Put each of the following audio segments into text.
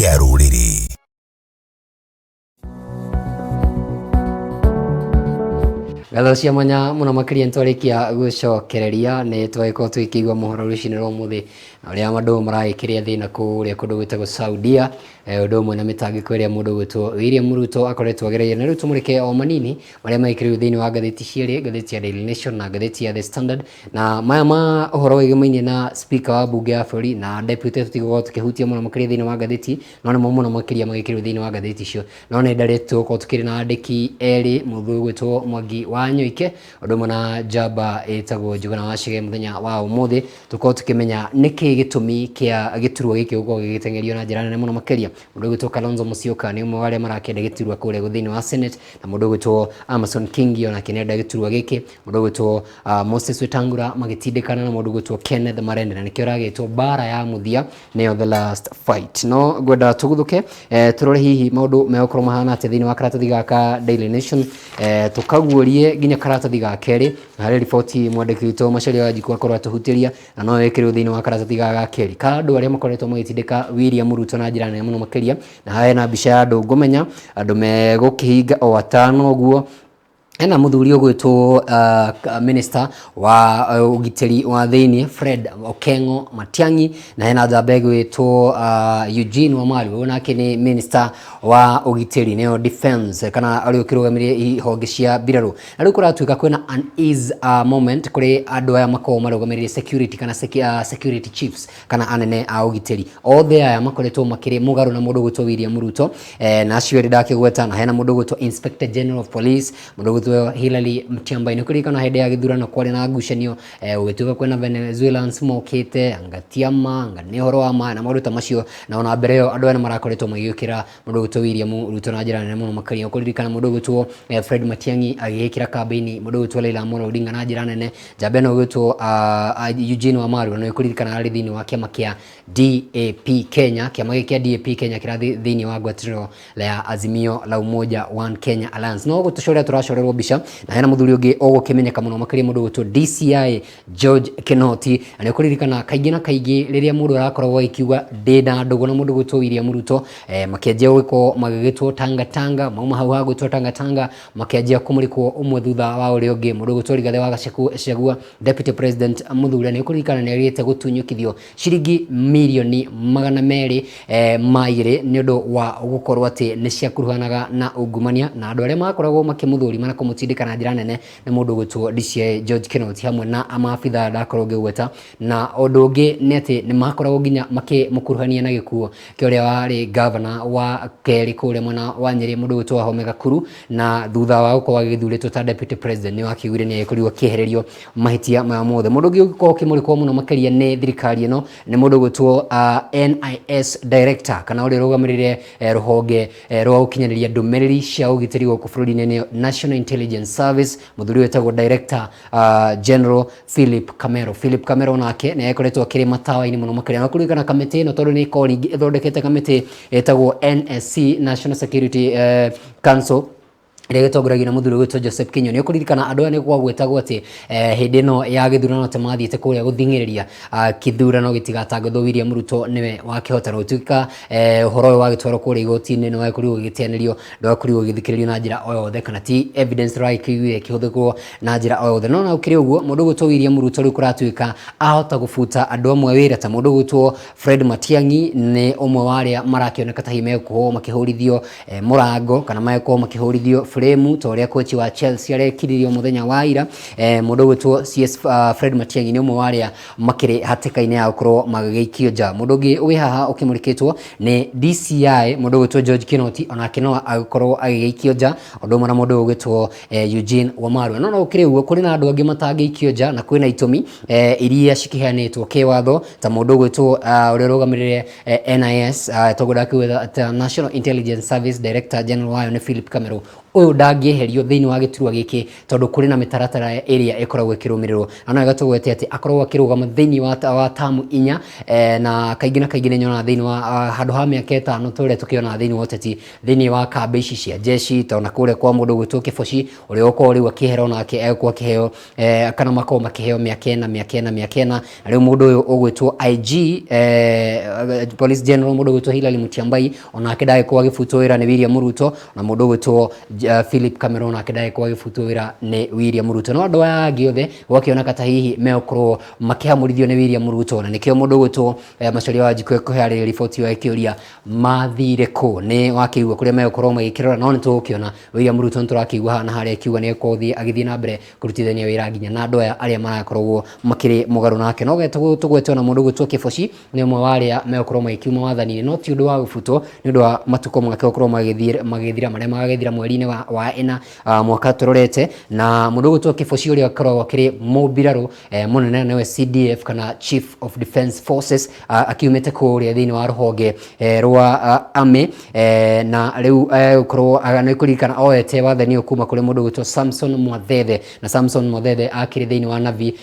Kĩa rũrĩrĩ. Ngatho cia mwanya mũno makĩria nĩtwarĩkia gũcokereria nĩ twagĩkorwo tũgĩkĩigua mohoro rũcinĩ rwa ũmũthĩ na ũrĩa andũ maragĩkĩrĩa thĩna kũrĩa kũndũ gwĩtagwo Saudia, ũndũ ũmwe na mĩtangĩko ĩrĩa mũndũ ũgwĩtwo William Ruto akoretwo agereire. Na rĩu tũmũrĩke o manini marĩa magĩkĩrĩirwo thĩinĩ wa ngathĩti cierĩ, ngathĩti ya Daily Nation na ngathĩti ya The Standard. Na maya ma ũhoro wĩgĩmainie na speaker wa mbunge ya bũrũri na deputy tũtigũkorwo tũkĩhutia mũno makĩria thĩinĩ wa ngathĩti, no nĩmo mũno makĩria magĩkĩrwo thĩinĩ wa ngathĩti icio. No nĩ ndarĩ tũgũkorwo tũkĩrĩ na andĩki erĩ, mũthuri ũgwĩtwo Mwangi wa Nyoike ũndũ ũmwe na njamba ĩtagwo Njuguna wa Chege. Mũthenya wa ũmũthĩ tũkorwo tũkĩmenya nĩkĩ gĩtũmi kĩa gĩturwa gĩkĩ gũkorwo gĩgĩteng'erio na njĩra nene mũno makĩria. Mũndũ ũgwĩtwo Kalonzo Musyoka nĩ ũmwe wa arĩa marakĩenda gĩturwa kũrĩa thĩinĩ wa Senate, na mũndũ ũgwĩtwo Amason Kingi onake nĩarenda gĩturwa gĩkĩ. Mũndũ ũgwĩtwo Moses Wetangula magĩtindĩkana na mũndũ ũgwĩtwo Kenneth Marende, na nĩkĩo ĩragĩtwo mbara ya mũthia, nĩyo the last fight. No ngwenda tũguthũke, tũrore hihi maũndũ megũkorwo mahana atĩa thĩinĩ wa karatathi gaka Daily Nation, tũkaguũrie nginya karatathi ga kerĩ harĩ riboti mwandĩki witũ Macharia Wanjikũ akorwo atũhutĩria, na no ĩkĩrwo thĩinĩ wa karatathi ga kerĩ ka andũ arĩa makoretwo magĩtindĩka William Ruto na njĩra nene mũno makĩria. Na haha hena mbica ya andũ ngũmenya andũ megũkĩhinga o atano ũguo. Hena mũthuri ũgwĩtwo minister wa ũgitĩri wa thĩinĩ Fred Okengo Matiang'i, na hena njamba ĩgwĩtwo Eugene Wamalwa, ũyũ nake nĩ minister wa ũgitĩri, nĩyo defense kana ũrĩa ũkĩrũgamĩrĩire ihonge cia mbirarũ. Na rĩu kũratuĩka kwĩna unease moment kũrĩ andũ aya makoragwo marũgamĩrĩire security kana security chiefs kana anene a ũgitĩri. Othe aya makoretwo makĩrĩ mũgarũ na mũndũ ũgwĩtwo William Ruto, na acio erĩ ndakĩgweta, na hena mũndũ ũgwĩtwo Inspector General of Police, mũndũ ũgwĩtwo Hilary Mutyambai. Nĩ kũririkana hĩndĩ ya gĩthurano kwarĩ na ngucanio, gũgĩtuĩka kwĩna Venezuelans mokĩte, anga ti a ma, anga nĩ ũhoro wa ma, na maũndũ ta macio. Na ona mbere ĩyo andũ aya nĩ marakoretwo magĩũkĩra mũndũ ũgwĩtwo William Ruto na njĩra nene mũno makĩria. Kũririkana mũndũ ũgwĩtwo Fred Matiang'i agĩgĩkĩra kambĩini mũndũ ũgwĩtwo Raila Amolo Odinga na njĩra nene. Njamba ĩno ĩgwĩtwo Eugene Wamalwa nĩ kũririkana arĩ thĩinĩ wa kĩama kĩa DAP Kenya. Kĩama gĩkĩ kĩa DAP Kenya kĩrathiĩ thĩinĩ wa ngwatanĩro ya Azimio la Umoja One Kenya Alliance. No gũtũcorera tũracorerwo mbica na hena mũthuri ũngĩ ũgũkĩmenyeka mũno makĩria, mũndũ ũgwĩtwo DCI George Kinoti. Na nĩ ũkũririkana kaingĩ na kaingĩ rĩrĩa mũndũ arakoragwo agĩkiuga ndĩ na ndũgũ na mũndũ ũgwĩtwo William Ruto, makĩanjia gũgĩkorwo magĩgĩtwo tanga tanga, mauma hau ha gwĩtwo tanga tanga makĩanjia kũmũrĩkwo ũmwe thutha wa ũrĩa ũngĩ. Mũndũ ũgwĩtwo Rigathĩ wa Gachagua, Deputy President mũthure, nĩ ũkũririkana nĩ agĩte gũtunyũkithio ciringi mirioni 200 ma igĩrĩ nĩ ũndũ wa gũkorwo atĩ nĩ ciakuruhanaga na ungumania, na andũ arĩa makoragwo makĩmũthũrima na kũmũtindĩka na njĩra nene nĩ mũndũ ũgwĩtwo DCI George Kinoti hamwe na maabitha ndakorwo ngĩgweta. Na ũndũ ũngĩ nĩ atĩ nĩ makoragwo nginya makĩmũkuruhania na gĩkuũ kĩa ũrĩa warĩ gavana wa kerĩ kũrĩa mwena wa Nyĩrĩ, mũndũ ũgwĩtwo Wahome Gakuru, na thutha wa gũkorwo agĩthurĩtwo ta deputy president nĩ wakĩugire nĩ agĩkorirwo akĩehererio mahĩtia maya mothe. Mũndũ ũngĩ ũngĩkorwo ũkĩmũrĩkwo mũno makĩria nĩ thirikari ĩno nĩ mũndũ ũgwĩtwo NIS director kana ũrĩa ũrũgamĩrĩire rũhonge rwa gũkinyanĩria ndũmĩrĩri cia ũgitĩri gũkũ bũrũri-inĩ, nĩyo National Intelligence Service, mũthuri wĩtagwo director General Philip Kamero. Philip Kamero nake nĩ akoretwo akĩrĩ matawa-inĩ mũno makĩria. Na kũririkana kamĩtĩ ĩno tondũ nĩ ĩkoragwo ningĩ ĩthondekete kamĩtĩ ĩtagwo NSC, National Security Council, ĩrĩa ĩgĩtongoragio na mũthuri ũgwĩtwo Joseph Kinyua. Nĩ ũkũririkana andũ aya nĩ gwagwetagwo atĩ hĩndĩ ĩno ya gĩthurano atĩ mathiĩte kũrĩa gũthing'ĩrĩria kĩthurano gĩtigatangathwo William Ruto nĩwe wakĩhotana. Gũtuĩka ũhoro ũyũ wagĩtwarwo kũrĩa igoti-inĩ nĩ wagĩkorirwo ũgĩteanĩrio, ndwakorirwo ũgĩthikĩrĩrio na njĩra o yothe, kana ti evidence ĩragĩkĩiguire ĩkĩhũthĩrwo na njĩra o yothe. No na gũkĩrĩ ũguo, mũndũ ũgwĩtwo William Ruto rĩu kũratuĩka ahota gũbuta andũ amwe wĩra, ta mũndũ ũgwĩtwo Fred Matiang'i nĩ ũmwe wa arĩa marakĩoneka ta hihi megũkorwo makĩhũrithio mũrango kana megũkorwo makĩhũrithio frame ta ũrĩa kochi wa Chelsea arekiririo mũthenya wa ira. Mũndũ ũgwĩtwo CS Fred Matiang'i nĩ ũmwe wa arĩa makĩrĩ hatĩka-inĩ ya gũkorwo magĩgĩikio nja. Mũndũ ũngĩ wĩ haha ũkĩmũrĩkĩtwo nĩ DCI, mũndũ ũgwĩtwo George Kinoti, onake no agĩkorwo agĩgĩikio nja, ũndũ ũmwe na mũndũ ũgwĩtwo Eugene Wamalwa. No no gũkĩrĩ ũguo, kũrĩ na andũ angĩ matangĩikio nja na kwĩna itũmi iria cikĩheanĩtwo kĩwatho, ta mũndũ ũgwĩtwo ũrĩa ũrũgamĩrĩire NIS, toguo ndakĩgweta ta National Intelligence Service Director General wayo nĩ Philip Kamero. Ũyũ ndangĩeherio thĩinĩ wa gĩturwa gĩkĩ tondũ kũrĩ na mĩtaratara ĩrĩa ĩkoragwo ĩkĩrũmĩrĩrwo. Na no wega tũgwete atĩ akoragwo akĩrũgama thĩinĩ wa tamu 4, na kaingĩ na kaingĩ nĩ nyonaga thĩinĩ wa handũ ha mĩaka 5 ta ũrĩa tũkĩonaga thĩinĩ wa ũteti thĩinĩ wa kambĩ ici cia jeshi, ta ona kũrĩa kwa mũndũ ũgwĩtwo Kĩboci ũrĩa ũkoragwo rĩu akĩehera onake egũkorwo akĩheo, kana makoragwo makĩheo mĩaka 4, mĩaka 4, mĩaka 4. Na rĩu mũndũ ũyũ ũgwĩtwo IG, Police General, mũndũ ũgwĩtwo Hilary Mutyambai, onake ndagĩkorwo agĩbutwo wĩra nĩ William Ruto, na mũndũ ũgwĩtwo Philip Cameron onake ndagĩkorwo agĩbutwo wĩra nĩ William Ruto. No andũ aya angĩ othe gwakĩoneka ta hihi megũkorwo makĩhamũrithio nĩ William Ruto, na nĩkĩo mũndũ ũgwĩtwo Macharia Wanjikũ ekũharĩria riboti ĩyo akĩũria mathire kũ. Nĩ wakĩigua kũrĩa megũkorwo magĩkĩrora, no nĩ tũgũkĩona William Ruto nĩ tũrakĩigua haha na harĩa akiuga nĩ egũkorwo agĩthiĩ na mbere kũrutithania wĩra nginya na andũ aya arĩa marakoragwo makĩrĩ mũgarũ nake. No tũgwete ona mũndũ ũgwĩtwo Kĩboci nĩ ũmwe wa arĩa megũkorwo magĩkiuma wathani-inĩ, no ti ũndũ wa gũbutwo nĩ ũndũ wa matukũ make gũkorwo magĩthira marĩa magagĩthira mweri-inĩ wa 4 mwaka tũrorete. Na mũndũ ũgwĩtwo Kĩboci ũrĩa ũkoragwo akĩrĩ mũmbirarũ mũnene nĩwe CDF kana Chief of Defence Forces, akiumĩte kũrĩa thĩinĩ wa rũhonge rwa Army, na rĩu gũkorwo nĩ kũririkana oete wathani ũyũ kuma kũrĩ mũndũ ũgwĩtwo Samson Mwathethe, na Samson Mwathethe akĩrĩ thĩinĩ wa Navy,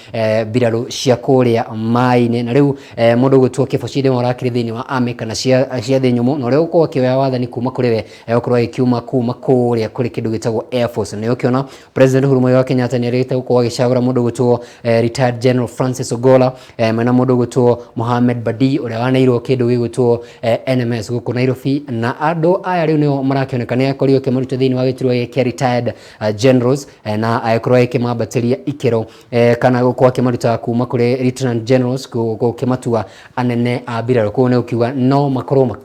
mbirarũ cia kũrĩa maĩ-inĩ. Na rĩu mũndũ ũgwĩtwo Kĩboci nĩwe ũrakĩrĩ thĩinĩ wa Army kana cia thĩ nyũmũ, na ũrĩa ũgũkorwo akĩoya wathani kuma kũrĩ we egũkorwo agĩkiuma kuma kũrĩa kũrĩ kĩndũ gĩtagwo Air Force. Na ũkĩona President Uhuru Muigai wa Kenyatta nĩ arĩgĩte gũkorwo agĩcagũra mũndũ ũgwĩtwo retired General Francis Ogolla, mena mũndũ ũgwĩtwo Mohamed Badi ũrĩa waneirwo kĩndũ gĩgwĩtwo NMS gũkũ Nairobi. Na andũ aya rĩu nĩo marakĩoneka nĩ akorirwo akĩmaruta thĩinĩ wa gĩturwa gĩkĩ kĩa retired generals, na agĩkorwo agĩkĩmambatĩria ikĩro, kana gũkorwo akĩmaruta kuma kũrĩ lieutenant generals gũkĩmatua anene a mbirarũ. Koguo nĩ gũkiuga no makorwo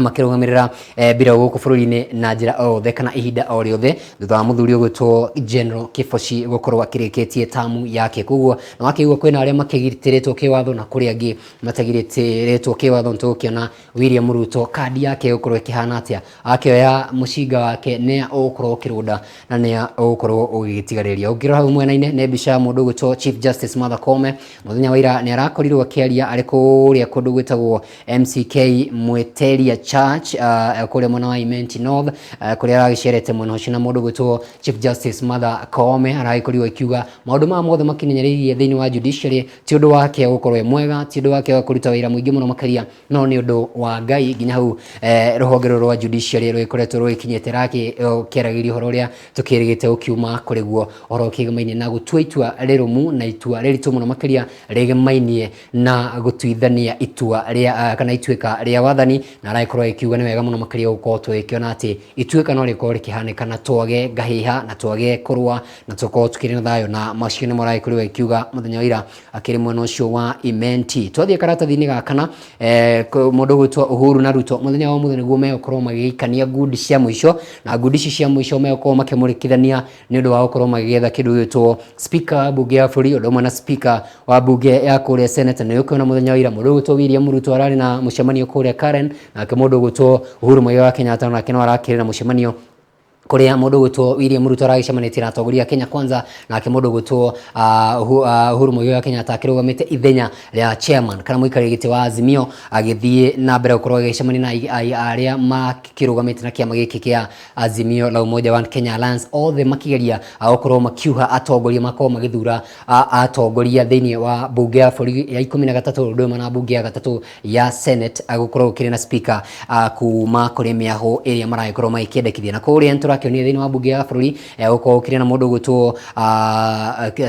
makĩrũgamĩrĩra mbirarũ gũkũ bũrũri-inĩ na njĩra o yothe kana ihinda o rĩothe thutha wa mũthuri ũgwĩtwo General Kĩboci gũkorwo akĩrĩkĩtie tamu yake. Koguo nĩ wakĩigua kwĩna arĩa makĩgitĩrĩtwo kĩwatho na kũrĩ angĩ matagitĩrĩtwo kĩwatho. Nĩ tũgũkĩona William Ruto kandi yake ĩgũkorwo ĩkĩhana atĩa, akĩoya mũcinga wake nĩa ũgũkorwo ũkĩrũnda na nĩa ũgũkorwo ũgĩtigarĩria. Ũngĩrora hau mwena-inĩ nĩ mbica ya mũndũ ũgwĩtwo Chief Justice Martha Koome. Mũthenya wa ira nĩ arakorirwo akĩaria arĩ kũrĩa kũndũ gwĩtagwo MCK Mwiteria Church, kũrĩa mwena wa Imenti North, kũrĩa aragĩcerete mwena ũcio. Na mũndũ ũgwĩtwo Chief Justice Martha Koome aragĩkorirwo akiuga maũndũ maya mothe makinyanĩrĩirie thĩinĩ wa judiciary ti ũndũ wake gũkorwo e mwega, ti ũndũ wake wa kũruta wĩra mũingĩ mũno makĩria, no nĩ ũndũ wa Ngai nginya hau rũhonge rũrũ rwa judiciary rũgĩkoretwo rũgĩkinyĩte rakĩaragĩria ũhoro ũrĩa tũkĩrĩgĩte ũkiuma kũrĩ guo, ũhoro ũkĩgemaine na gũtua itua rĩrũmu na itua rĩritũ mũno makĩria rĩgemainie na gũtuithania itua rĩa kana ituĩka rĩa wathani. Na aragĩkorwo agĩkiuga nĩ wega mũno makĩria gũkorwo tũgĩkĩona atĩ ituĩka no rĩkorwo rĩkĩhanĩka na twage ngahĩha na twage kũrũa na tũkorwo tũkĩrĩ na thayũ. Na macio nĩmo aragĩkorirwo agĩkiuga mũthenya wa ira akĩrĩ mwena ũcio wa Imenti. Twathiĩ karatathi-inĩ ga kana, mũndũ ũgwĩtwo Uhuru na Ruto mũthenya wa ũmũthĩ nĩguo megũkorwo magĩgĩikania ngundi cia mũico, na ngundi ici cia mũico megũkorwo makĩmũrĩkithania nĩ ũndũ wa gũkorwo magĩetha kĩndũ gĩgwĩtwo speaker wa mbunge ya bũrũri, ũndũ ũmwe na speaker wa mbunge ya kũrĩa Senate. Na nĩũkĩona mũthenya wa ira mũndũ ũgwĩtwo William Ruto ararĩ na mũcemanio kũrĩa Karen, nake mũndũ ũgwĩtwo Uhuru Muigai wa Kenyatta nake no arakĩrĩ na mũcemanio kũrĩa mũndũ ũgwĩtwo William Ruto aragĩcemanĩtie na atongoria a Kenya Kwanza, nake mũndũ ũgwĩtwo Uhuru Muigai wa Kenyatta akĩrũgamĩte ithenya rĩa chairman kana mũikarĩri gĩtĩ wa Azimio, agĩthiĩ na mbere gũkorwo agĩcemania na arĩa makĩrũgamĩte na kĩama gĩkĩ kĩa Azimio la Umoja One Kenya Alliance, othe makĩgeria gũkorwo makiuha atongoria makorwo magĩthura atongoria thĩinĩ wa mbunge ya bũrũri ya 13, ũndũ ũmwe na mbunge ya gatatũ ya Senate, gũkorwo gũkĩrĩ na speaker kuma kũrĩ mĩahũ ĩrĩa maragĩkorwo magĩkĩendekithia. Na kũrĩa nĩtũrakĩonire thĩinĩ wa mbunge ya bũrũri gũkorwo gũkĩrĩ na mũndũ ũgwĩtwo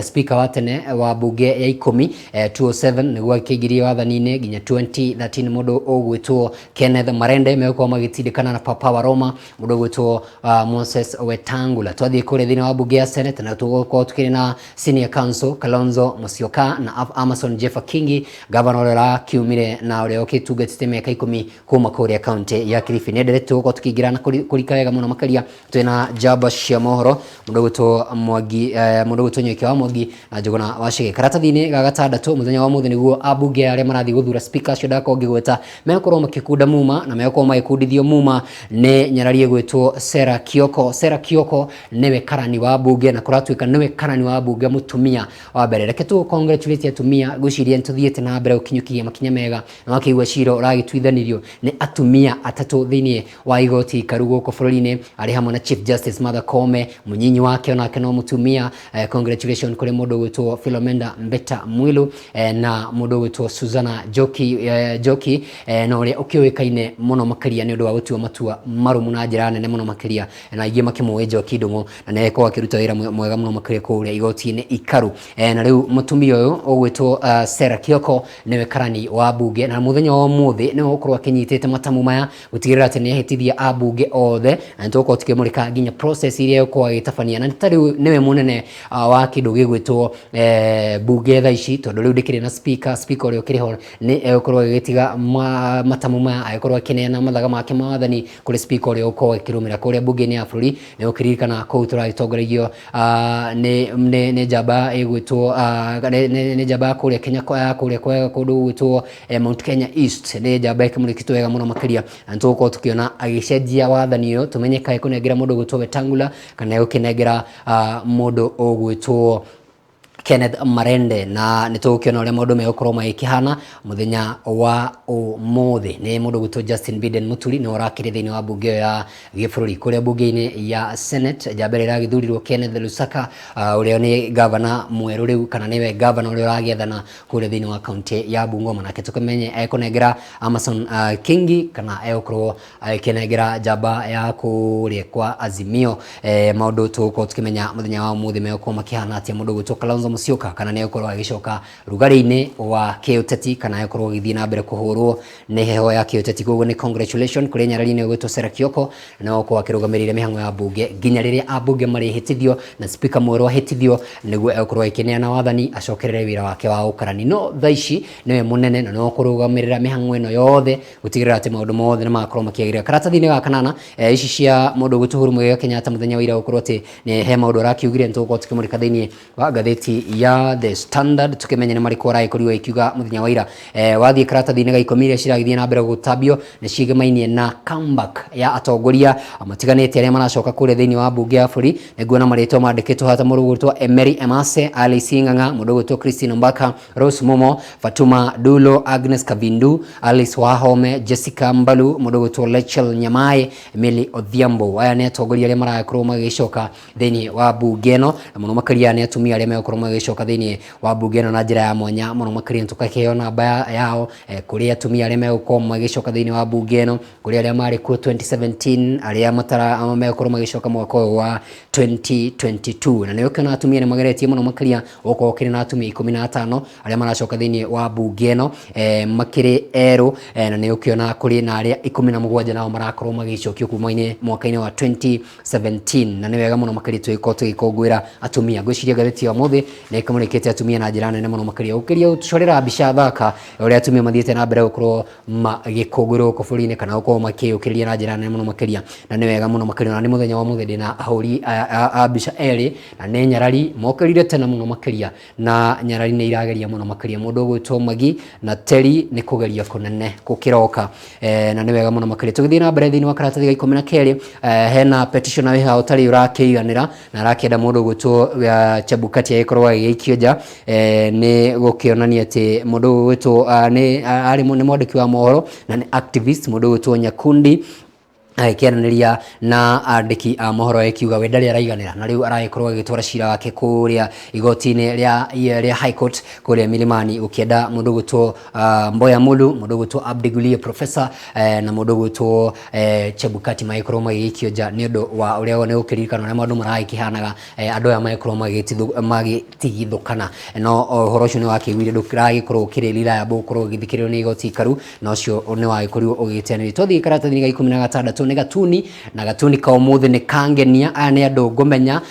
speaker wa tene wa mbunge ya 10, 207 nĩguo akĩingĩrie wathani-inĩ nginya 2013, mũndũ ũgwĩtwo Kenneth Marende megũkorwo magĩtindĩkana na Papa wa Roma mũndũ ũgwĩtwo Moses Wetangula. Twathiĩ kũrĩa thĩinĩ wa mbunge ya Senate na tũgũkorwo tukĩrĩ na Senior Counsel Kalonzo Musyoka na Amason Jeffa Kingi, gavana ũrĩa ũrakiumire na ũrĩa ũkĩtungatĩte mĩaka 10 kuma kũrĩa kaunti ya Kilifi. Nĩ ndereti tũgũkorwo tũkĩingĩra na kũrika wega mũno makĩria twĩna njamba cia mohoro, mũndũ ũgwĩtwo Mwangi, mũndũ ũgwĩtwo Nyoike wa Mwangi na Njũgũna wa Chege. Karatathi-inĩ ga gatandatũ mũthenya wa ũmũthĩ nĩguo ambunge arĩa marathiĩ gũthura speaker acio ndakorwo ngĩgweta megũkorwo makĩkunda muma, na megũkorwo magĩkundithio muma nĩ nyarari ĩgwĩtwo Sarah Kioko. Sarah Kioko nĩwe karani wa mbunge, na kũratuĩka nĩwe karani wa mbunge mũtumia wa mbere. Reke tũ congratulate atumia, ngwĩciria nĩ tũthiĩte na mbere gũkinyũkia makinya mega, na wakĩigua cira ũragĩtuithanirio nĩ atumia atatũ thĩinĩ wa igoti ikaru gũkũ bũrũri-inĩ, arĩ hamwe na Chief Chief Justice Martha Koome, mũnyinyi wake onake no mũtumia. Congratulations kũrĩ mũndũ ũgwĩtwo Philomena Mbeta Mwilu na mũndũ ũgwĩtwo Susanna Njoki, Njoki na ũrĩa ũkĩũĩkaine mũno makĩria nĩ ũndũ wa gũtua matua marũmu na njĩra nene mũno makĩria, na aingĩ makĩmũĩ Njoki Ndung'u, na nĩ agĩkorwo akĩruta wĩra mwega mũno makĩria kũrĩa igoti-inĩ ikaru. Na rĩu mũtumia ũyũ ũgwĩtwo Sarah Kioko nĩwe karani wa mbunge, na mũthenya wa ũmũthĩ nĩwe ũgũkorwo akĩnyitĩte matamu maya gũtigĩrĩra atĩ nĩ ahĩtithia ambunge othe, na nĩ tũgũkorwo tũkĩmũrĩka nginya process iria egũkorwo agĩtabania, na ta rĩu nĩwe mũnene wa kĩndũ gĩgwĩtwo mbunge thaa ici, tondũ rĩu ndĩkĩrĩ na speaker. Speaker ũrĩa ũkĩrĩ ho nĩ egũkorwo agĩgĩtiga matamu maya, agĩkorwo akĩneana mathaga make ma wathani kũrĩ speaker ũrĩa ũgũkorwo akĩrũmĩrĩra kũrĩa mbunge-inĩ ya bũrũri. Nĩ ũkĩririkana kũu tũragĩtongorerio nĩ njamba ĩgwĩtwo nĩ njamba ya kũrĩa Kenya, ya kũrĩa kũndũ gũgwĩtwo Mount Kenya East, nĩ njamba ĩkĩmũrĩkĩtwo wega mũno makĩria, na nĩtũgũkorwo tũkĩona agĩcenjia wathani ũyũ, tũmenye kaĩ kũnengera mũndũ ũgwĩtwo Wetangula kana egũkĩnengera mũndũ ũgwĩtwo Kenneth Marende, na nĩ tũgũkĩona ũrĩa maũndũ megũkorwo magĩkĩhana mũthenya wa ũmũthĩ. Nĩ mũndũ ũgwĩtwo Justin Biden Muturi nĩwe ũrakĩrĩ thĩinĩ wa mbunge ĩyo ya gĩbũrũri. Kũrĩa mbunge-inĩ ya Senate, njamba ĩrĩa ĩragĩthurirwo Kenneth Lusaka, ũrĩa nĩ gavana mwerũ rĩu, kana nĩwe gavana ũrĩa ũragĩathana kũrĩa thĩinĩ wa kaunti ya Bungoma, nake tũkĩmenye ekũnengera Amason Kingi kana egũkorwo agĩkĩnengera njamba ya kũrĩa kwa Azimio. Maũndũ tũgũkorwo tũkĩmenya mũthenya wa ũmũthĩ megũkorwo makĩhana atĩa, mũndũ ũgwĩtwo Kalonzo Musyoka kana nĩ egũkorwo agĩcoka rugarĩ-inĩ wa kĩũteti kana egũkorwo agĩthiĩ na mbere kũhũrwo nĩ heho ya kĩũteti. Koguo nĩ congratulation kũrĩ nyarari-inĩ ũgwĩtwo Sarah Kioko, na gũkorwo akĩrũgamĩrĩire mĩhang'o ya mbunge nginya rĩrĩa ambunge marĩhĩtithio na speaker mwerũ ahĩtithio, nĩguo egũkorwo agĩkĩneana wathani acokerere wĩra wake wa ũkarani. No thaa ici nĩwe mũnene na nĩwe ũkũrũgamĩrĩra mĩhang'o ĩno yothe gũtigĩrĩra atĩ maũndũ mothe nĩ magakorwo makĩagĩrĩra. Karatathi-inĩ ga kanana, ici cia mũndũ ũgwĩtwo Uhuru Muigai Kenyatta mũthenya wa ira gũkorwo atĩ nĩ he maũndũ arakiugire, nĩ tũgũkorwo tũkĩmũrĩka thĩinĩ wa ngathĩti ya The Standard tũkĩmenye nĩ marĩkũ aragĩkorirwo agĩkiuga mũthenya wa ira. Wathiĩ karatathi-inĩ ga ikũmi, iria ciragĩthiĩ na mbere gũtambio nĩ ciĩgemainie na comeback ya atongoria matiganĩte arĩa maracoka kũrĩa thĩinĩ wa mbunge ya bũrũri. Nĩnguona marĩtwa mandĩkĩtwo haha ta mũndũ ũgwĩtwo Emery Emase, Alice Ng'ang'a, mũndũ ũgwĩtwo Christine Mbaka, Rose Mumo, Fatuma Dulo, Agnes Kavindu, Alice Wahome, Jessica Mbalu, mũndũ ũgwĩtwo Rachel Nyamai, Emily Odhiambo. Aya nĩ atongoria arĩa marakorwo magĩcoka thĩinĩ wa mbunge ĩno, na mũno makĩria nĩ atumia arĩa megũkorwo magĩcoka thĩinĩ wa mbunge ĩno na njĩra ya mwanya mũno makĩria. Tũkakĩheo namba yao kũrĩ atumia arĩa megũkorwo magĩcoka thĩinĩ wa mbunge ĩno, kũrĩ arĩa marĩ kuo 2017, arĩa matara megũkorwo magĩcoka mwaka ũyũ wa 2022. Na nĩ ũkĩona atumia nĩ mageretie mũno makĩria, gũkorwo kĩrĩ na atumia 15 arĩa maracoka thĩinĩ wa mbunge ĩno, makĩrĩ erũ, na nĩ ũkĩona kũrĩ na arĩa 17 nao marakorwo magĩcokio kuma-inĩ mwaka-inĩ wa 2017, na nĩ wega mũno makĩria tũgĩkorwo tũgĩkũngũĩra atumia. Ngwĩciria ngathĩti ya ũmũthĩ nĩ ĩkĩmũrĩkĩte atumia na njĩra nene mũno makĩria, gũkĩria gũtũcorera mbica thaka ũrĩa atumia mathiĩte na mbere gũkorwo magĩkũngũĩrwo gũkũ bũrũri-inĩ kana gũkorwo makĩyũkĩrĩria na njĩra nene mũno makĩria, na nĩ wega mũno makĩria. Na nĩ mũthenya wa ũmũthĩ ndĩna ahũri a mbica erĩ, na nĩ nyarari mokĩrire tene mũno makĩria, na nyarari nĩ irageria mũno makĩria. Mũndũ ũgwĩtwo Magi na Teri nĩ kũgeria kũnene gũkĩroka, na nĩ wega mũno makĩria. Tũgĩthiĩ na mbere thĩinĩ wa karatathi ga 12, hena petition wĩ haha ũtarĩ ũrakĩiganĩra na arakĩenda mũndũ ũgwĩtwo Chebukati agĩkorwo agĩgĩikio nja. Nĩ gũkĩonania atĩ mũndũ ũgwĩtwo nĩ arĩ nĩ mwandĩki wa mohoro na nĩ activist, mũndũ ũgwĩtwo Nyakundi agĩkĩaranĩria na andĩki a mohoro ekiuga we ndarĩ araiganĩra, na rĩu aragĩkorwo agĩtwara cira wake kũrĩa igoti-inĩ rĩa High Court kũrĩa Milimani, gũkĩenda mũndũ ũgwĩtwo Mboya Mulu, mũndũ ũgwĩtwo Abdi Gulie Professor, na mũndũ ũgwĩtwo Chebukati magĩkorwo magĩgĩikio nja nĩ ũndũ wa ũrĩa nĩ gũkĩririkana ũrĩa maũndũ maragĩkĩhanaga, andũ aya magĩkorwo magĩtigithũkana. No ũhoro ũcio nĩ wakĩiguire ndũragĩkorwo ũkĩrĩ reliable gũkorwo ũgĩthikĩrĩrio nĩ igoti ikaru, na ũcio nĩ wagĩkorirwo ũgĩgĩteanĩrio. Twathiĩ karatathi-inĩ ga 16 nĩ gatuni, na gatuni ka ũmũthĩ nĩ kangenia. Aya nĩ andũ ngũmenya,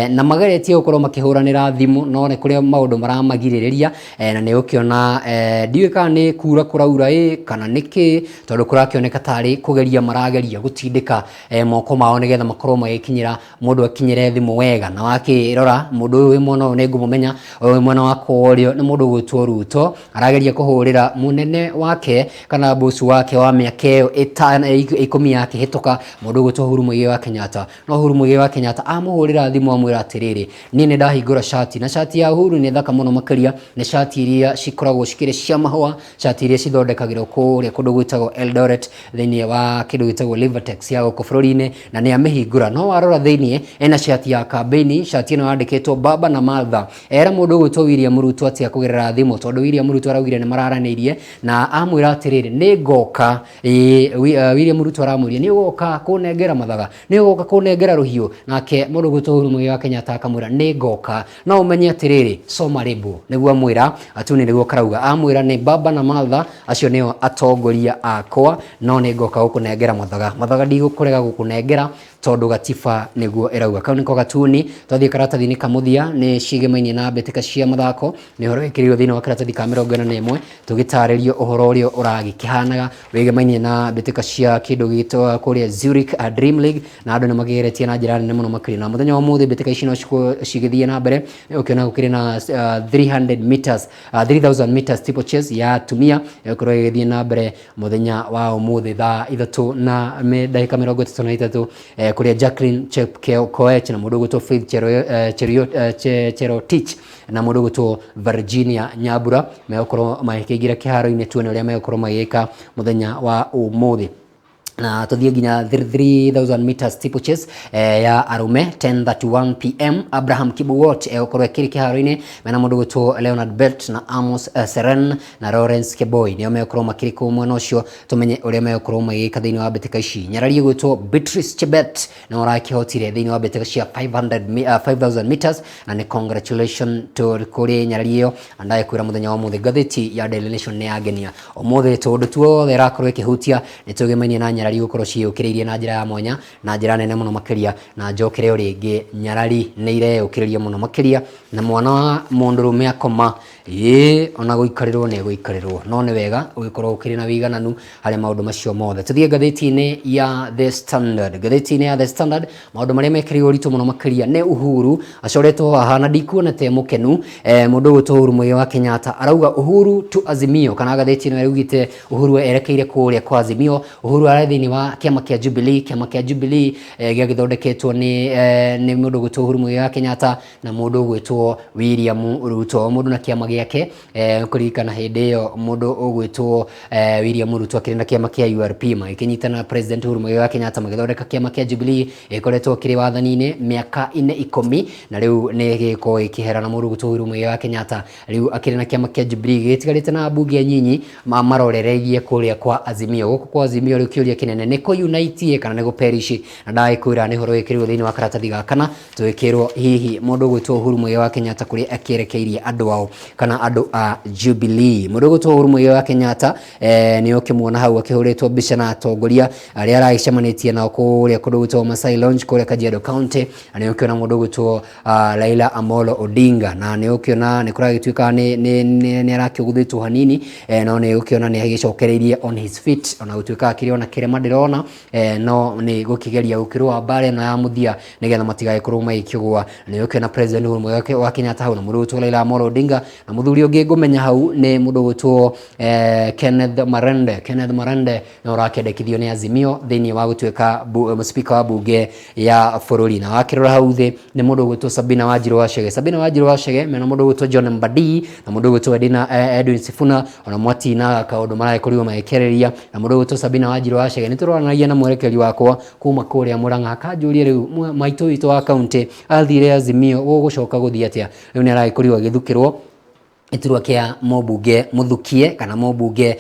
na mageretie gũkorwo makĩhũranĩra thimũ, no nĩ kũrĩ maũndũ maramagirĩrĩria, na nĩ ũkĩona, ndiũĩ kana nĩ kura kũraura ĩ kana nĩ kĩ, tondũ kũrakĩoneka tarĩ kũgeria marageria gũtindĩka moko mao nĩgetha makorwo magĩkinyĩra mũndũ akinyĩre thimũ wega. Na wakĩrora mũndũ ũyũ wĩ mwena ũyũ nĩ ngũmũmenya, ũyũ wĩ mwena wakwa wa ũrĩo nĩ mũndũ ũgwĩtwo Ruto, arageria kũhũrĩra mũnene wake kana boss wake wa mĩaka ĩyo 10 yakĩhĩtũka. Akĩhĩtũka mũndũ ũgwĩtwo Uhuru Muigai wa Kenyatta. No Uhuru Muigai wa Kenyatta amũhũrĩra thimũ amwĩra atĩrĩrĩ, niĩ nĩ ndahingũra cati, na cati ya Uhuru nĩ thaka mũno makĩria, nĩ cati iria cikoragwo cikĩrĩ cia mahũa, cati iria cithondekagĩrwo kũrĩa kũndũ gwĩtagwo Eldoret thĩinĩ wa kĩndũ gĩtagwo Livertex ya gũkũ bũrũri-inĩ, na nĩ amĩhingũra. No warora thĩinĩ ena cati ya kambĩini, cati ĩno yandĩkĩtwo Baba na Martha. Era mũndũ ũgwĩtwo William Ruto atĩa kũgerera thimũ, tondũ William Ruto araugire nĩ mararanĩirie na amwĩra atĩrĩrĩ, nĩ ngoka. Ĩĩ, William Ruto aramwĩria nĩ ũgoka kũnengera mathaga, nĩ ũgoka kũnengera rũhiũ, nake mũndũ ũgwĩtwo Uhuru Muigai wa Kenyatta akamwĩra nĩ ngoka. No ũmenye atĩrĩrĩ, soma label, nĩguo amwĩra, Atuni nĩguo karauga, amwĩra nĩ Baba na Martha, acio nĩo atongoria akwa, no nĩ ngoka gũkũnengera mathaga. Mathaga ndigũkũrega gũkũnengera, tondũ gatiba nĩguo ĩrauga. Kau nĩko gatuni. Twathiĩ karatathi-inĩ ka mũthia nĩ ciĩgemainie na mbĩtĩka cia mathako, nĩ ũhoro wĩkĩrĩirwo thĩinĩ wa karatathi ka 41, tũgĩtarĩrio ũhoro ũrĩa ũragĩkĩhanaga wĩgemainie na mbĩtĩka cia kĩndũ gĩtwa kũrĩa Zurich Dream League, na andũ nĩ makĩgeretie na njĩra nene mũno makĩria. Na mũthenya wa ũmũthĩ mbĩtĩka ici no cikorwo cigĩthiĩ na mbere, ũkĩona gũkĩrĩ na 300 meters, 3000 meters steeplechase ya atumia ĩgũkorwo ĩgĩthiĩ na mbere mũthenya wa ũmũthĩ thaa 3 na ndagĩka 33, kũrĩa Jacqueline Chepkoech na mũndũ ũgwĩtwo Faith Cherotich na mũndũ ũgwĩtwo Virginia Nyambura megũkorwo magĩkĩingĩra kĩharo-inĩ, tuone ũrĩa megũkorwo magĩka mũthenya wa ũmũthĩ. Na tũthiĩ nginya 3000 meters steeplechase ya arũme, 10:31 pm, Abraham Kibuwot egũkorwo akĩrĩ kĩharo-inĩ mena mũndũ ũgwĩtwo Leonard Bett na Amos Seren na Lawrence Keboi, nĩo megũkorwo makĩrĩ kũu mwena ũcio, tũmenye ũrĩa megũkorwo magĩka thĩinĩ wa mbĩtĩka ici. Nyarari ĩgwĩtwo Beatrice Chebet nĩwe ũrakĩhotire thĩinĩ wa mbĩtĩka cia 500 5000 meters, na nĩ congratulation to kũrĩ nyarari ĩyo. Na ndagĩkwĩra mũthenya wa ũmũthĩ ngathĩti ya Daily Nation nĩ yangenia ũmũthĩ, tondũ tuothe ĩrakorwo ĩkĩhutia nĩ tũgĩmainie na nyarari gũkorwo ciĩyũkĩrĩirie na njĩra ya mwanya na njĩra nene mũno makĩria. Na njokere o rĩngĩ, nyarari nĩ ireyũkĩrĩria mũno makĩria, na mwana wa mũndũrũme akoma, ĩĩ, ona gũikarĩrwo nĩ egũikarĩrwo, no nĩ wega ũgĩkorwo ũkĩrĩ na wĩigananu harĩ maũndũ macio mothe. Tũthiĩ ngathĩti-inĩ ya The Standard. Ngathĩti-inĩ ya The Standard, maũndũ marĩa mekĩrĩirwo ũritũ mũno makĩria nĩ Uhuru acoretwo haha na ndikuona te mũkenu. Mũndũ ũgwĩtwo Uhuru Muigai wa Kenyatta arauga Uhuru to Azimio, kana ngathĩti ĩno ĩraugĩte Uhuru erekeire kũrĩa kwa Azimio. Uhuru arĩ thĩinĩ wa kĩama kĩa Jubilee. Kĩama kĩa Jubilee gĩagĩthondeketwo nĩ mũndũ ũgwĩtwo Uhuru Muigai wa Kenyatta na mũndũ ũgwĩtwo William Ruto, mũndũ na kĩama gĩake. Kũririkana hĩndĩ ĩyo mũndũ ũgwĩtwo William Ruto akĩrĩ na kĩama kĩa URP, magĩkĩnyitana na President Uhuru Muigai wa Kenyatta magĩthondeka kĩama kĩa Jubilee, ĩkoretwo kĩrĩ wathani-inĩ mĩaka inĩ 10, na rĩu nĩ gĩgĩkorwo gĩkĩhera, na mũndũ ũgwĩtwo Uhuru Muigai wa Kenyatta rĩu akĩrĩ na kĩama kĩa Jubilee gĩtigarĩte na mbunge nyinyi marorereirie kũrĩa kwa Azimio. Gũkũ kwa Azimio rĩu kĩũria kĩnene nĩ kũ unite kana nĩ gũ perish, na ndagĩkwĩra nĩ ũhoro wĩkĩrĩirwo thĩinĩ wa karatathi ga kana, tũgĩkĩrwo hihi mũndũ ũgwĩtwo Uhuru Muigai wa Kenyatta kũrĩa akĩerekeirie andũ ao kana andũ a Jubilee. Mũndũ ũgwĩtwo Uhuru Muigai wa Kenyatta nĩ ũkĩmuona hau akĩhũrĩtwo mbica na atongoria arĩa aragĩcemanĩtie nao kũrĩa kũndũ gwĩtwo Masai Lounge kũrĩa Kajiado County, na nĩ ũkĩona mũndũ ũgwĩtwo Raila Amolo Odinga, na nĩ ũkĩona nĩ kũragĩtuĩka nĩ arakĩũgũthĩtwo hanini, no nĩ ũkĩona nĩ agĩcokereirie on his feet, ona gũtuĩka akĩrĩ ona kĩrema ndĩrona, no nĩ gũkĩgeria gũkĩrũa mbara ĩno ya mũthia nĩgetha matigagĩkorwo magĩkĩgũa. Nĩ ũkĩona President Uhuru Muigai wa Kenyatta hau na mũndũ ũgwĩtwo Raila Amolo Odinga, na mũthuri ũngĩ ngũmenya hau nĩ mũndũ ũgwĩtwo Kenneth Marende. Kenneth Marende nĩ ũrakĩendekithio nĩ Azimio thĩinĩ wa gũtuĩka speaker wa bunge ya bũrũri. Na wakĩrora hau thĩ nĩ mũndũ ũgwĩtwo Sabina Wanjiru wa Chege. Sabina Wanjiru wa Chege mena mũndũ ũgwĩtwo John Mbadi na mũndũ ũgwĩtwo Edwin Sifuna, ona mwatina kaũndũ maragĩkorirwo magĩkĩarĩrĩria na mũndũ ũgwĩtwo Sabina Wanjiru wa Chege. Nĩ tũroranagia na mwerekeri wakwa kuma kũrĩa Murang'a, akanjũria rĩu maitũ witũ wa kaunti athire Azimio gũgũcoka gũthiĩ atĩa? Rĩu nĩ aragĩkorirwo agĩthukĩrwo gĩturwa kĩa mũmbunge mũthukie kana mũmbunge,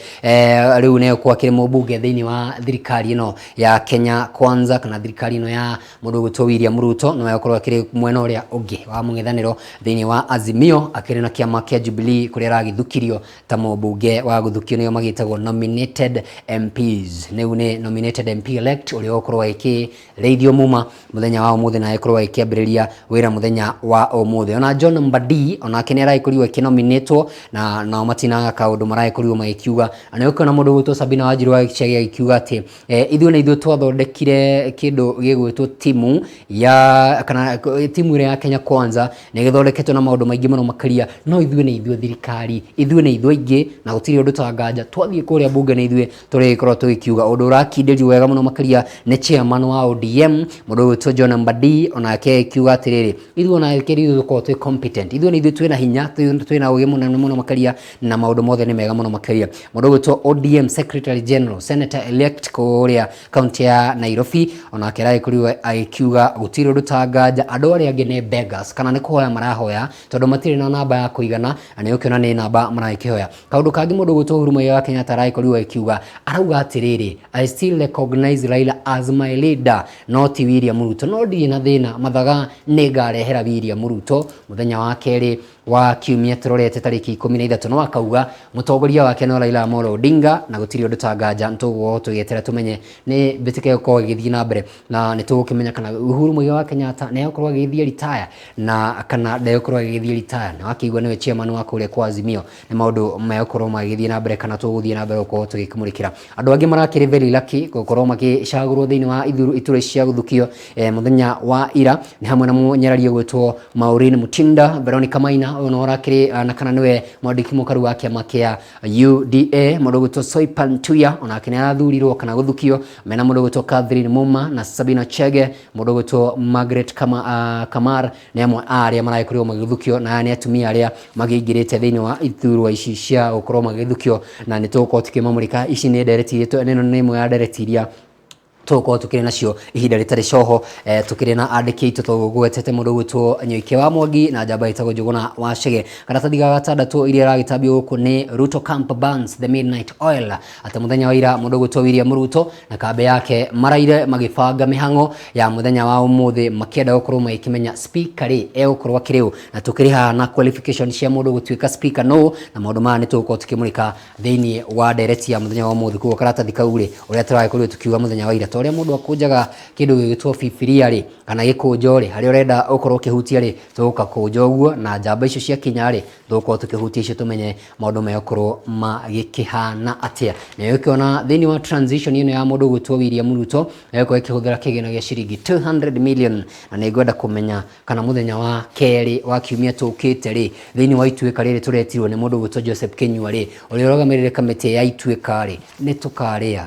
rĩu nĩ egũkorwo akĩrĩ mũmbunge thĩinĩ wa thirikari ĩno ya Kenya Kwanza, kana thirikari ĩno ya mũndũ ũgwĩtwo William Ruto. No egũkorwo akĩrĩ mwena ũrĩa ũngĩ wa mũng'ethanĩro thĩinĩ wa Azimio, akĩrĩ na kĩama kĩa Jubilee kũrĩa aragĩthukirio ta mũmbunge wa gũthukio, nĩo magĩtagwo nominated MPs. Rĩu nĩ nominated MP elect ũrĩa ũgũkorwo agĩkĩrĩithio muma mũthenya wa ũmũthĩ na agĩkorwo agĩkĩambĩrĩria wĩra mũthenya wa ũmũthĩ. Ona John Mbadi onake nĩ aragĩkorirwo akĩnominate maragĩcainĩtwo na nao matinaga kaũndũ maragĩkorirwo magĩkiuga. Na nĩ ũkĩona mũndũ ũgwĩtwo Sabina Wanjiru wa Gĩchagĩ agĩkiuga atĩ ithuĩ nĩ ithuĩ twathondekire kĩndũ gĩgwĩtwo timu ya kana timu ĩrĩa ya Kenya Kwanza nĩ ĩgĩthondeketwo na maũndũ maingĩ mũno makĩria, no ithuĩ nĩ ithuĩ thirikari, ithuĩ nĩ ithuĩ aingĩ na gũtirĩ ũndũ tanganja. Twathiĩ kũrĩa mbunge nĩ ithuĩ tũrĩgĩkorwo tũgĩkiuga. Ũndũ ũrakindĩrio wega mũno makĩria nĩ chairman wa ODM mũndũ ũgwĩtwo John Mbadi, onake akiuga atĩrĩrĩ, ithuĩ ona ithuĩ tũkoragwo twĩ competent, ithuĩ nĩ ithuĩ twĩna hinya, twĩna ũgĩ mũnene mũno makĩria na maũndũ mothe nĩ mega mũno makĩria. Mũndũ ũgwĩtwo ODM Secretary General Senator elect kũrĩa kaunti ya Nairobi onake aragĩkorirwo agĩkiuga gũtirĩ ũndũ ta nganja, andũ arĩa angĩ nĩ beggars kana nĩ kũhoya marahoya tondũ matirĩ na namba ya kũigana, na nĩ ũkĩona nĩ namba maragĩkĩhoya. Kaũndũ kangĩ mũndũ ũgwĩtwo Uhuru Muigai wa Kenyatta aragĩkorirwo agĩkiuga, arauga atĩrĩrĩ, I still recognize Raila as my leader no ti William Ruto, no ndirĩ na thĩna, mathaga nĩ ngarehera William Ruto mũthenya wa kerĩ wa kiumia tũrorete tarĩki 13, no akauga mũtongoria wake no Raila Amolo Odinga na gũtirĩ ũndũ ta nganja. Nĩtũgũkorwo tũgĩetera tũmenye nĩ mbĩtĩka ĩgũkorwo ĩgĩthiĩ na mbere, na nĩ tũgũkĩmenya kana Uhuru Muigai wa Kenyatta nĩ egũkorwo agĩgĩthiĩ retire na kana ndegũkorwo agĩgĩthiĩ retire. Na wakĩigua nĩwe chairman wa kũrĩa kwa Azimio, nĩ maũndũ megũkorwo magĩgĩthiĩ na mbere kana tũgũthiĩ na mbere gũkorwo tũgĩkĩmũrĩkĩra. Andũ angĩ marakĩrĩ very lucky gũkorwo magĩcagũrwo thĩinĩ wa iturwa ici cia gũthukio mũthenya wa ira nĩ hamwe na mũnyararia ũgwĩtwo Maureen Mutinda, Veronica Maina ũyũ no ũrakĩrĩ na kana nĩwe mwandĩki mũkaru wa kĩama kĩa UDA, mũndũ ũgwĩtwo Soipan Tuya onake nĩ arathurirwo kana gũthukio, mena mũndũ ũgwĩtwo Catherine Muma na Sabina Chege, mũndũ ũgwĩtwo Margaret Kamar nĩ amwe a arĩa maragĩkorirwo magĩthukio, na aya nĩ atumia arĩa magĩingĩrĩte thĩinĩ wa ithurwa ici cia gũkorwo magĩthukio, na nĩ tũgũkorwo tũkĩmamũrĩka. Ici nĩ ndereti iria ĩno nĩ ĩmwe ya ndereti iria tũgũkorwo tũkĩrĩ nacio ihinda rĩtarĩ coho, tũkĩrĩ na andĩki aitũ tũgwetete mũndũ ũgwĩtwo Nyoike wa Mwangi na njamba ĩtagwo Njũgũna wa Chege. Karatathi ga gatandatũ iria ĩragĩtambio gũkũ nĩ Ruto Camp burns the midnight oil, atĩ mũthenya wa ira mũndũ ũgwĩtwo William Ruto na kambĩ yake maraire magĩbanga mĩhang'o ya mũthenya wa ũmũthĩ, makĩenda gũkorwo magĩkĩmenya speaker rĩ egũkorwo akĩrĩ ũ, na tũkĩrĩ haha na qualification cia mũndũ gũtuĩka speaker no, na maũndũ maya nĩ tũgũkorwo tũkĩmũrĩka thĩinĩ wa ndereti ya mũthenya wa ũmũthĩ. Koguo karatathi kau rĩ, ũrĩa tũragĩkorirwo tũkiuga mũthenya wa ira, ta ũrĩa mũndũ akũnjaga kĩndũ gĩgwĩtwo bibilia rĩ, kana gĩkũnjo rĩ, harĩa ũrenda ũkorwo ũkĩhutia rĩ, tũgũka kũnja ũguo, na njamba icio ciakinya rĩ, tũgũkorwo tũkĩhutia icio tũmenye maũndũ megũkorwo magĩkĩhana atĩa. Na ũkĩona thĩinĩ wa transition ĩno ya mũndũ ũgwĩtwo William Ruto egũkorwo ĩkĩhũthĩra kĩgĩna gĩa ciringi 200 million, na nĩ ngwenda kũmenya kana mũthenya wa kerĩ wa kiumia tũkĩte rĩ, thĩinĩ wa ituĩka rĩrĩ tũretirwo nĩ mũndũ ũgwĩtwo Joseph Kinyua rĩ, ũrĩa ũrũgamĩrĩire kamĩtĩ ya ituĩka rĩ, nĩ tũkarĩa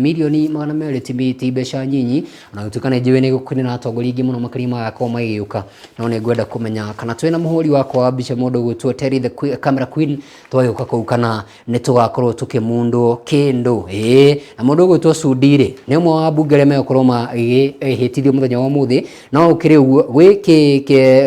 mirioni 200 ti mbeca nyinyi, ona gũtuĩka nĩ njũĩ nĩ gũkĩrĩ na atongoria aingĩ mũno makĩria magakorwo magĩũka, no nĩ ngwenda kũmenya kana twĩna mũhũri wakwa wa mbica mũndũ ũgwĩtwo Terry the Camera Queen twagĩũka kũu kana nĩ tũgakorwo tũkĩmundwo kĩndũ. Ĩĩ, na mũndũ ũgwĩtwo Sudi rĩ, nĩ ũmwe wa mbunge arĩa megũkorwo magĩhĩtithio mũthenya wa ũmũthĩ, no ũkĩrĩ ũguo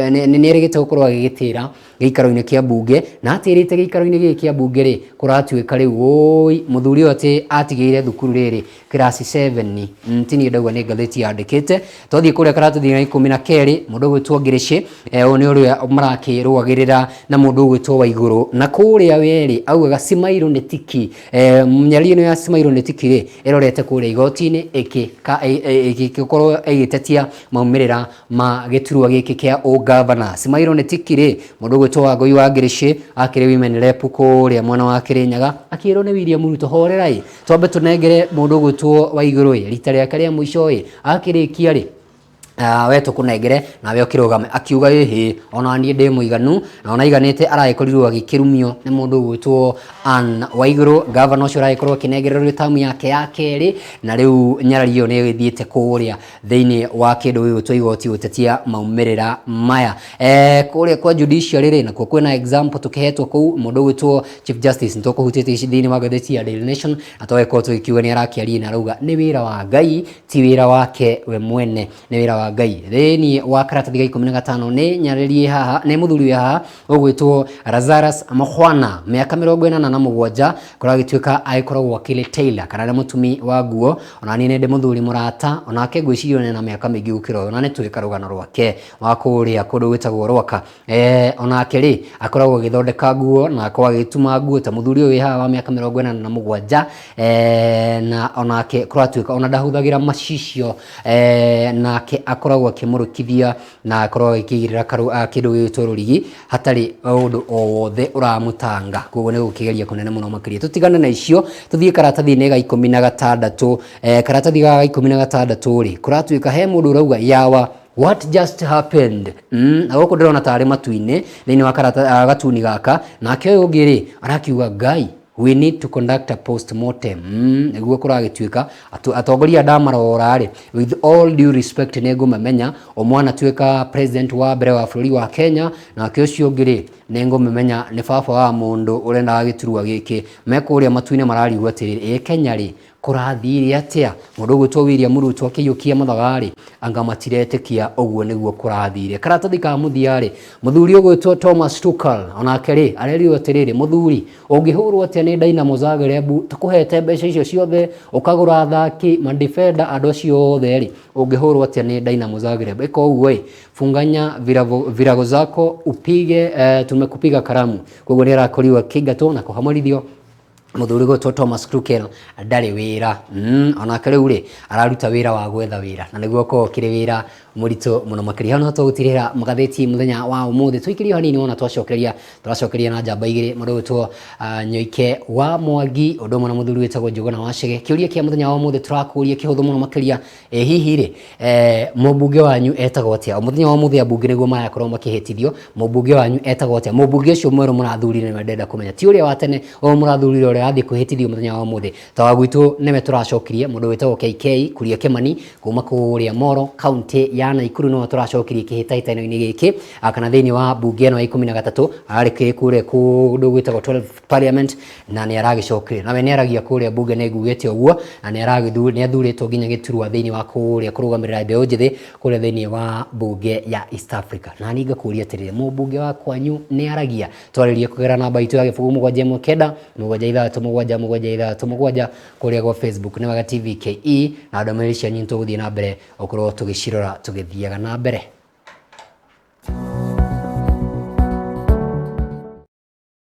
nĩ erĩgĩte gũkorwo agĩgĩtĩra gĩikaro-inĩ kĩa mbunge, na atĩrĩte gĩikaro-inĩ gĩkĩ kĩa mbunge rĩ, kũratuĩka rĩu ũi mũthuri ũyũ atĩ atigĩire thukuru rĩrĩ kĩraci 7, ti niĩ ndauga, nĩ ngathĩti yandĩkĩte. Twathiĩ kũrĩa karatathi ga 12, mũndũ ũgwĩtwo Ngĩrĩcĩ, ũyũ nĩ ũrĩa marakĩrũagĩrĩra na mũndũ ũgwĩtwo Waigũrũ, na kũrĩa werĩ augaga Cimairũ nĩ tiki, mĩario ĩno ya Cimairũ nĩ tiki rĩ, ĩrorete kũrĩa igoti-inĩ ĩgĩkorwo ĩgĩtetia maumĩrĩra ma gĩturwa gĩkĩ kĩa ũgavana. Cimairũ nĩ tiki rĩ, mũndũ ũgwĩtwo Wangũi wa Ngĩrĩcĩ akĩrĩ women rep kũrĩa mwena wa Kĩrĩnyaga, akĩrwo nĩ William Ruto horera ĩ, twambe tũnengere mũndũ ũgwĩtwo Waigũrũ ĩ rita rĩake rĩa mũico ĩ, akĩrĩkia rĩ we tũkũnengere nawe ũkĩrũgame. Akiuga ĩhĩ, ona niĩ ndĩ mũiganu, na ona aiganĩte aragĩkorirwo agĩkĩrumio nĩ mũndũ ũgwĩtwo Ann Waigũrũ, gavana ũcio ũragĩkorwo akĩnengererwo tamu yake ya kerĩ, na rĩu nyarari ĩyo nĩ ĩgĩthiĩte kũrĩa thĩinĩ wa kĩndũ gĩgwĩtwo igoti gũtetia maumĩrĩra maya. Kũrĩa kwa judiciary rĩ, nakuo kwĩna example tũkĩhetwo kũu, mũndũ ũgwĩtwo Chief Justice nĩ tũkũhutĩtie ici thĩinĩ wa ngathĩti ya Daily Nation, na tũgagĩkorwo tũgĩkiuga nĩ arakĩaria na arauga nĩ wĩra wa Ngai, ti wĩra wake we mwene, nĩ wĩra wa Ngai. Thĩinĩ wa karatathi ga 15 nĩ nyarĩrie haha, nĩ mũthuri wĩ haha ũgwĩtwo Lazarus Mukhwana, mĩaka 87, kũragĩtuĩka agĩkoragwo akĩrĩ tailor kana nĩ mũtumi wa nguo. Ona niĩ nĩ ndĩ mũthuri mũrata, onake ngwĩciria ona ena mĩaka mĩingĩ gũkĩra ũyũ, na nĩ tũĩ karũgano rwake wa kũrĩa kũndũ gwĩtagwo Rwaka. Onake rĩ akoragwo agĩthondeka nguo na akoragwo agĩtuma nguo ta mũthuri ũyũ wĩ haha wa mĩaka 87, na onake kũratuĩka ona ndahũthagĩra macicio, nake akoragwo akĩmũrũkithia na akoragwo agĩkĩigĩrĩra kĩndũ gĩgwĩtwo rũrigi hatarĩ ũndũ o wothe ũramũtanga. Koguo nĩ gũkĩgeria kũnene mũno makĩria. Tũtigane na icio tũthiĩ karatathi-inĩ ga 16. Karatathi ga 16 rĩ, kũratuĩka he mũndũ ũrauga yawa what just happened. Na gũkũ ndĩrona tarĩ matu-inĩ thĩinĩ wa gatuni gaka, nake ũyũ ũngĩ rĩ arakiuga Ngai, we need to conduct a post-mortem. Nĩguo kũragĩtuĩka atongoria ndamarora rĩ, with all due respect nĩ ngũmamenya, ũmwe anatuĩka president wa mbere wa bũrũri wa Kenya, nake ũcio ũngĩ rĩ nĩ ngũmũmenya nĩ baba wa mũndũ ũrendaga gĩturwa gĩkĩ. Me kũrĩa matu-inĩ mararigwo atĩrĩrĩ, ĩ Kenya rĩ kũrathire atĩa? Mũndũ ũgwĩtwo William Ruto akĩiyũkia mathaga rĩ, anga matiretĩkia ũguo nĩguo kũrathire. Karatathi ka mũthia rĩ, mũthuri ũgwĩtwo Thomas Tuchel onake rĩ arerirwo atĩrĩrĩ, mũthuri ũngĩhũrwo atĩa nĩ Dynamo Zagreb, tũkũhete mbeca icio ciothe ũkagũra athaki madefender andũ acio othe rĩ, ũngĩhũrwo atĩa nĩ Dynamo Zagreb? Ĩka ũguo ĩ, funganya virago zako upige, tumekupiga karamu. Koguo nĩ arakorirwo akĩingatwo na kũhamũrithio mũthuri gwĩtwo Thomas Tuchel ndarĩ wĩra. Onake rĩu rĩ araruta wĩra wa gwetha wĩra, na nĩguo ũkorwo ũkĩrĩ wĩra mũritũ mũno makĩria. Hau nĩho tũgũtirĩra magathĩti mũthenya wa ũmũthĩ. Tũikĩrie hanini wona twacokeria, tũracokeria na njamba igĩrĩ, mũndũ gwĩtwo Nyoike wa Mwangi ũndũ ũmwe na mũthuri wĩtagwo Njũgũna wa Chege. Kĩũria kĩa mũthenya wa ũmũthĩ tũrakũria kĩhũthũ mũno makĩria, ĩ hihi rĩ, mũmbunge wanyu etagwo atĩa? O mũthenya wa ũmũthĩ ambunge nĩguo marakorwo makĩhĩtithio, mũmbunge wanyu etagwo atĩa? Mũmbunge ũcio mwerũ mũrathurire nĩwe ndĩrenda kũmenya, ti ũrĩa wa tene, ũyũ mũrathurire ũrĩa athiĩ kwĩhĩtithio mũthenya wa ũmũthĩ. Ta wa gwitũ nĩwe tũracokirie, mũndũ wĩtagwo KK Kuria Kĩmani kuma kũrĩa Moro kaunti ya Naikuru nĩwe tũracokirie kĩhĩtahĩtano-inĩ gĩkĩ, kana thĩinĩ wa mbunge ĩno ya 13, ararĩ kũrĩa kũndũ gwĩtagwo 12 Parliament na nĩ aragĩcokirie, nawe nĩ aragia kũrĩa mbunge nĩ ngugĩte ũguo, na nĩ athurĩtwo nginya gĩturwa thĩinĩ wa kũrĩa kũrũgamĩrĩra mbeũ njĩthĩ kũrĩa thĩinĩ wa mbunge ya East Africa. Na niĩ ngakũria atĩrĩrĩ, mũmbunge wa kwanyu nĩ aragia? Twarĩrie kũgerera namba itũ ya 0 7 1 9 7 6 7 7 6 7 kũrĩa gwa Facebook nĩ Wega TV KE, na ndũmĩrĩri cianyu nĩ tũgũthiĩ na mbere gũkorwo tũgĩcirora tũgĩthiaga na mbere.